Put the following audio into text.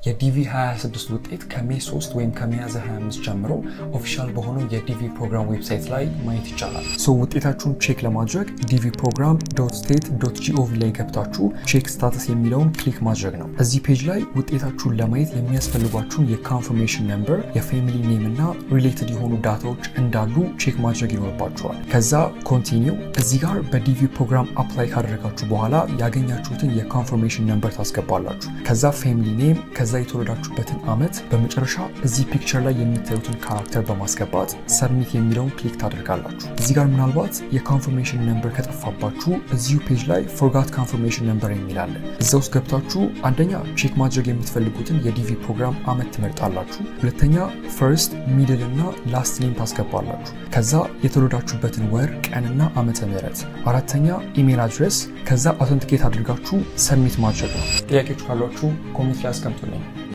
የ DV 26 ውጤት ከ May 3 ወይም ከሚያዝያ 25 ጀምሮ official በሆነው የ DV program website ላይ ማየት ይቻላል። So ውጤታችሁን check ለማድረግ dvprogram.state.gov ላይ ገብታችሁ check status የሚለውን click ማድረግ ነው። እዚህ page ላይ ውጤታችሁን ለማየት የሚያስፈልጓችሁን የ confirmation number፣ የ family name እና related የሆኑ data ዎች እንዳሉ check ማድረግ ይኖርባችኋል። ከዛ continue። እዚህ ጋር በ DV program apply ካደረጋችሁ በኋላ ያገኛችሁትን የ confirmation number ታስገባላችሁ። ከዛ family name፣ ከዛ የተወለዳችሁበትን ዓመት፣ በመጨረሻ እዚህ picture ላይ የምታዩትን character በማስገባት submit የሚለውን click ታደርጋላችሁ። እዚህ ጋር ምናልባት የ confirmation number ከጠፋባችሁ እዚሁ page ላይ forgot confirmation number የሚል አለ። እዛ ውስጥ ገብታችሁ አንደኛ check ማድረግ የምትፈልጉትን የ DV program ዓመት ትመርጣላችሁ። ሁለተኛ first፣ middle እና last name ታስገባላችሁ። ከዛ የተወለዳችሁበትን ወር፣ ቀንና ዓመተ ምህረት፣ አራተኛ email address፣ ከዛ authenticate አድርጋችሁ submit ማድረግ ነው። ጥያቄዎች ካሏችሁ comment ላይ አስቀምጡልኝ።